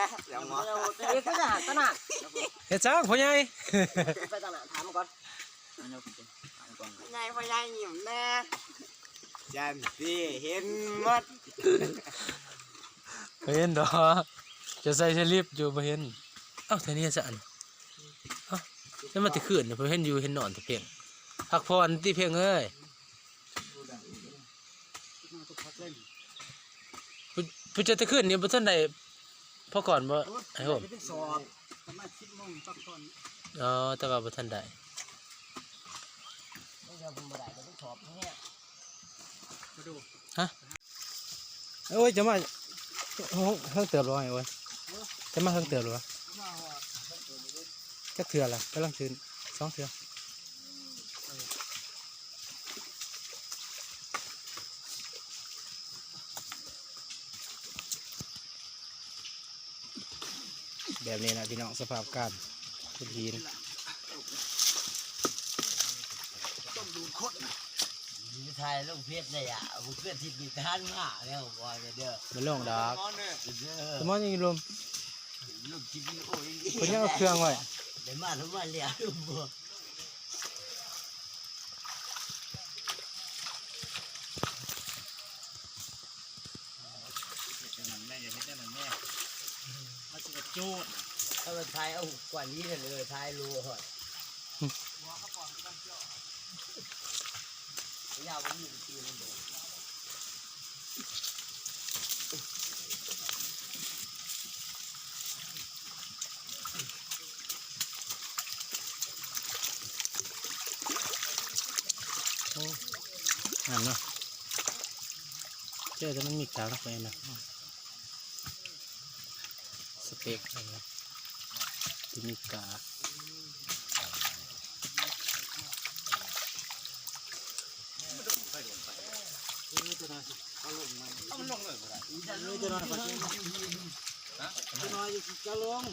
ເຮັດຫຍັງວະ? ເຮັດຫຍັງ? ຕະໜາດ ເຮັດຫຍັງພໍ່ໃຫຍ່? ໄປຕະໜາດ ຖາມມັນກ່ອນ. ໃຫຍ່ ພໍ່ໃຫຍ່ຍິ້ມແດ່. ຢ້ານຕິເຫັນໝົດ. ບໍ່ເຫັນດອກ ເຈົ້າໃສ່ສະລິບຢູ່ ບໍ່ເຫັນ. ເອົ້າ ແຖວນີ້ຊະອັນ. ເອົ້າ ແຕ່ມາແຕ່ຄືນ ເພິ່ນເຫັນຢູ່ເຫັນນອນແຕ່ເພງ. ພັກຜ່ອນຕິເພງເອີຍ. ຜູ້ ຜູ້ຈັດແຕ່ຄືນນີ້ບໍ່ທັນໄດ້ພໍກ່ອນບໍ່? ໂອ້ຍ ອ້າຍໂຮມ ໄດ້ໄປສອບ ປະມານສິບໂມງພັກຜ່ອນ. ອໍ ແຕ່ວ່າບໍ່ທັນໄດ້. ຮະ? ໂອ້ຍ ຈະມາເຖິງເຕີບແລ້ວ ໂອ້ຍ ຈະມາເຖິງເຕີບແລ້ວ. ຈັກເທື່ອລະ? ກຳລັງຂຶ້ນ ສອງເທື່ອ. ແບບນີ້ນະພີ່ນ້ອງ ສະພາບການຂຸດຫີນ. ຕ້ອງດູດຄົນ ຖ່າຍລົງເຟສໄດ້ອະ. ບໍ່ເກີນທິດນີ້ທະຫານມາແລ້ວ ບອກເດີ. ບໍ່ລົງດອກ ເດີ ສະມອງຍັງຢູ່ລຸ່ມ. ລົງຄລິບວິດີໂອ ເພິ່ນຍັງເອົາເຄື່ອງໄວ້ ໄດ້ມາ ໄດ້ມາແລ້ວ. ເຮັດແນວນັ້ນແດ່ ຢ່າເຮັດແນວນັ້ນແດ່ ມັນຊິມາໂຈດ. ຖ້າມັນຖ່າຍເອົາກວ່ານີ້ເລີຍ ຖ່າຍໂລຮອດ ຍາວກວ່ານີ້. ໂອ້ ງາມເນາະ ເຈີແຕ່ມັນມີກາເນາະ ໄປນະ ສະເປັກນະ ທີ່ມີກາ. ເອີ ຕົວນັ້ນຊິເອົາລົງໃໝ່ ເອົາມັນລົງເລີຍກໍໄດ້. ເອີ ຕົວນັ້ນກໍຊິ ຮະ? ຕົວນ້ອຍຊິເອົາລົງ.